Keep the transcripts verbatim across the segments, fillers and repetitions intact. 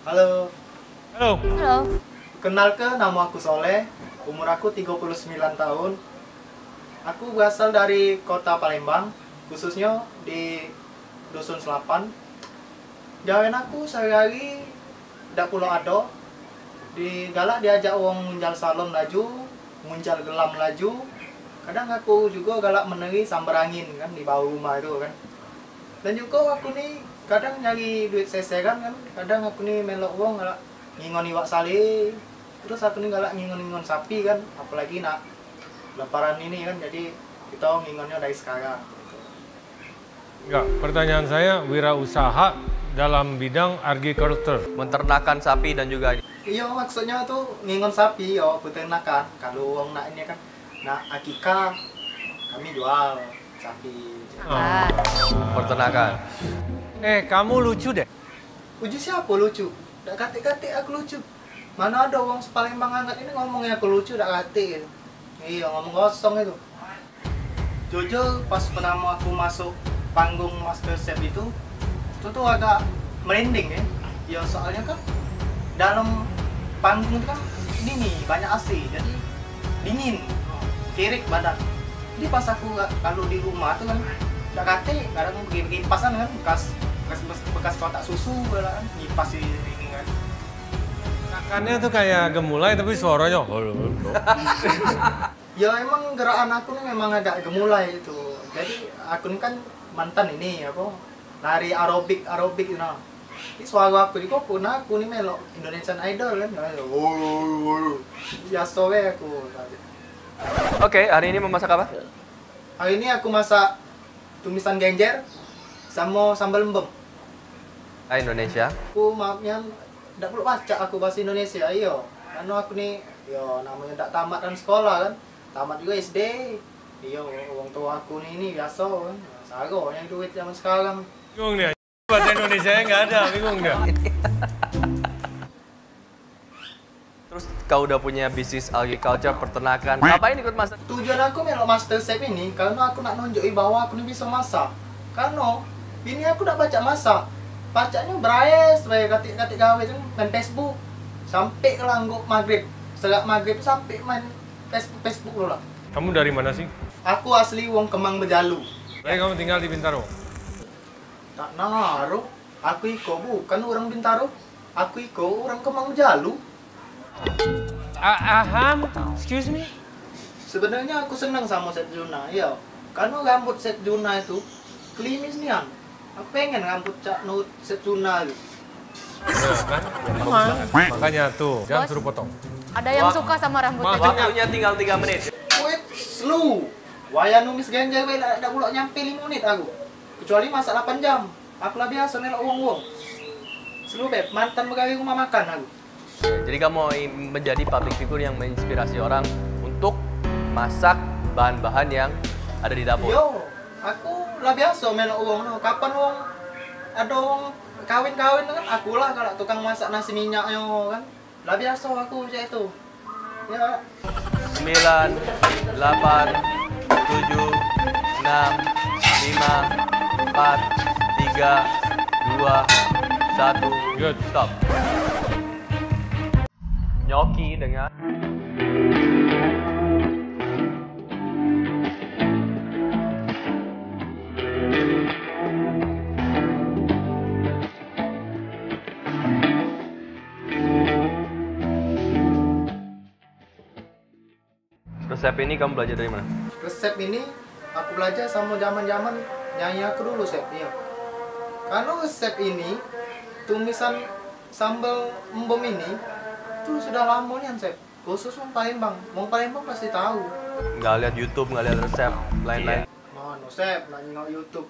Halo. Halo. Halo. Kenalke, namo aku Soleh, umur aku tigo puluh sembilan tahun. Aku berasal dari kota Palembang, khususnyo di Dusun Selapan. Gawean aku sehari-hari dak pulo ado, di galak diajak wong ngunjal salon laju, ngunjal gelam laju. Kadang aku jugo galak meneri sambar angin kan di bawah rumah itu kan. Dan jugo aku ni kadang nyari duit seseran kan, kadang aku ni melok wong galak ngingon iwak sale, terus aku ni galak ngingon-ngingon sapi kan, apalagi nak lebaran ini kan, jadi kito ngingonnyo dari sekarang gitu. Enggak, pertanyaan saya, wirausaha dalam bidang agriculture. Menternakan sapi dan juga ini. Iyo, maksudnyo tu ngingon sapi, yo, peternakan. Kalu wong nak ini kan, nak akikah, kami jual sapi. Ah. Peternakan. Eh, kamu lucu deh. Uji siapo lucu? Dak katek-katek aku lucu. Mano ado wong sepalembang angat ini ngomongnyo aku lucu, dak katek gitu. Iyo, ngomong kosong itu. Jujur, pas pertamo aku masuk panggung Master Chef itu, itu tuh agak merinding ya. Ya soalnyo kan dalam panggung itu kan ini nih, banyak A C, jadi dingin, kirik badan. Jadi pas aku kalu di rumah tuh kan, dak katek, kadang begi-begi kipasan kan, bekas, bekas, bekas, bekas kotak susu lah kan, ngipas di ini kan. Makannya tuh kayak gemulai tapi suaranya. Ya emang gerakan aku nih memang agak gemulai itu. Jadi aku nih kan mantan ini apa, nari aerobik, aerobik gitu nah. Ini suara aku di koko, nah aku nih melok Indonesian Idol kan. Biaso be aku. Oke, hari ini memasak apa? Hari ini aku masak tumisan genjer samo sambal embem. Ah, Indonesia. Aku maafnya dak pulo pacak aku bahasa Indonesia, iyo. Karena aku ni, yo namonyo dak tamat kan sekolah kan. Tamat juga S D. Iyo, wong tua aku ni, ni biaso kan. Sago yang duit zaman sekarang. Bingung dia. Bahasa Indonesia nggak ada, bingung dia. Terus kau udah punya bisnis agriculture, peternakan. Ngapain ikut masak? Tujuan aku melok Master Chef ini karena aku nak nunjuki bahwa aku ni biso masak. Karena bini aku dak pacak masak. Pacaknyo beraes bae katik-katik gawe tu main Facebook. Sampe ke langguk maghrib. Setelah maghrib sampe main Facebook, Facebook tu lah. Kamu dari mana sih? Aku asli wong Kemang Bejalu. Berarti kamu tinggal di Bintaro? Tak naruh. Aku iko bukan orang Bintaro. Aku iko orang Kemang Bejalu. A- aham, excuse me? Sebenarnya aku seneng samo Chef Juna, iyo. Karena rambut Chef Juna itu klimis nian. Aku pengen rambut cak nurut Chef Juna tu. Nah, kan? Makanya tuh, jangan suruh potong. Ada yang suka sama rambutnya. Waktunya tinggal tiga menit. Wait, slow. Wayah numis genjer bae dak, dak pulo nyampe limo menit aku. Kecuali masak lapan jam. Aku lah biaso nelok wong-wong. Selu beb, mantan begawe rumah makan aku. Jadi kamu menjadi public figure yang menginspirasi orang untuk masak bahan-bahan yang ada di dapur. Yo, aku lah biaso melok wong no. Kapan wong ado wong kawin-kawin kan, aku lah galak tukang masak nasi minyaknyo kan. Lah biaso aku cak itu. Ya. Sembilan, delapan, tujuh, enam, lima, empat, tiga, dua, satu. Good. Stop. Nyoki dengan Resep ini kamu belajar dari mana? Resep ini aku belajar samo zaman-zaman nyai aku dulu, Sep, iyo. Karena resep ini, tumisan sambel embem ini, itu sudah lamo nian, Sep. Khusus wong Palembang. Wong Palembang pasti tahu. Nggak lihat YouTube, nggak lihat resep lain-lain. Iya. Mano, Sep, nak nyingok YouTube.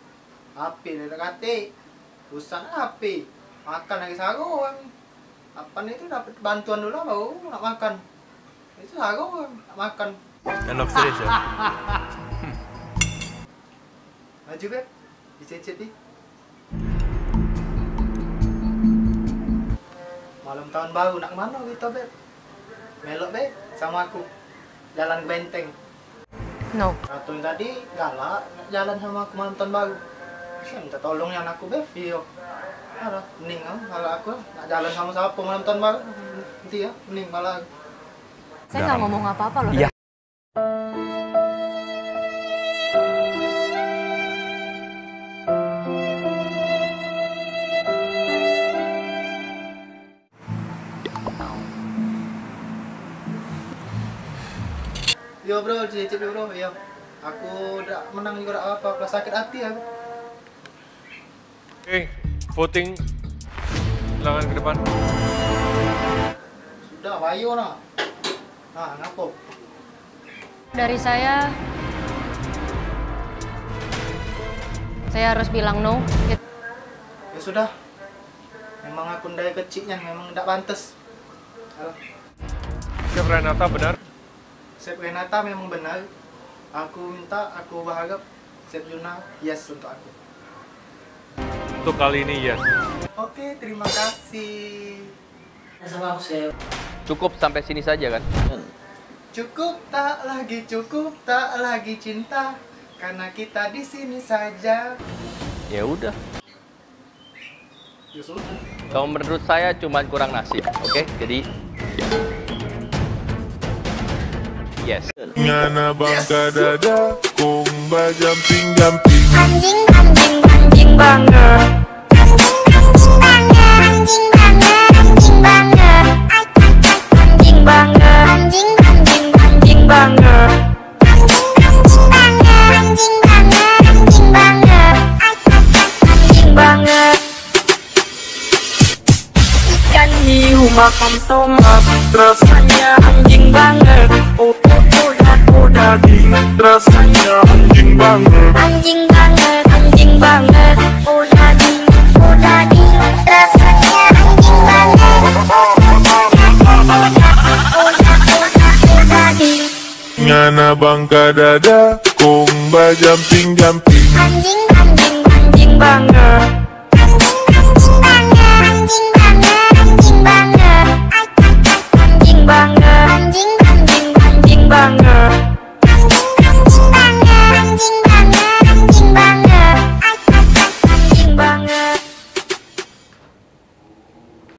H P dak katik. Urusan H P. Makan lagi sago kami. Kapan itu dapat bantuan dulu baru nak makan. Itu sago kami nak makan. End of series ya? Maju, Beb. Dicicip, ih. Malam tahun baru nak kemano kita, Beb? Melok be samo aku jalan ke Benteng. No. Kato yang tadi galak nak jalan samo aku malam tahun baru. Saya minta tolong yang aku be, iyo. Aduh, mending ah, malah aku nak jalan sama siapa malam tahun baru. Nanti ya, mending malah. Saya nggak ngomong apa-apa loh. Iya. Yo bro, cicip yo bro, yo. Aku dak menang juga dak apa, aku sakit hati aku. Oke, voting. Silakan ke depan. Sudah, bayo nah. Nah, ngapo? Dari saya, saya harus bilang no. Ya sudah, memang aku ndai keciknya, memang ndak pantes. Alah. Chef Renata benar. Chef Renata memang benar. Aku minta, aku berharap Chef Juna yes untuk aku. Untuk kali ini yes. Oke, terima kasih. Sama aku, Chef. Cukup sampai sini saja kan? Cukup tak lagi, cukup tak lagi cinta, karena kita di sini saja. Ya udah. Kalau menurut saya cuman kurang nasi, oke? Jadi yes. Ngana bangka dada, kong bajamping-jamping. Anjing, anjing, anjing bangga. Anjing, anjing bangga, anjing bangga, anjing bangga. Ai, ai, ai, anjing bangga. Anjing, anjing, anjing bangga. Anjing, anjing bangga, anjing bangga, anjing bangga. Ai, ai, ai, anjing bangga. Ikan hiu makan tomat, rasanya anjing bangga. Oh, oh, oh, ya, oh, daging, rasanya anjing bangga. Anjing bangga, anjing bangga. Oh, daging, oh, daging, rasanya anjing bangga. Oh, ya, oh, ya, oh, daging. Ngana bangka dada, kong bajamping-jamping. Anjing, anjing, anjing bangga.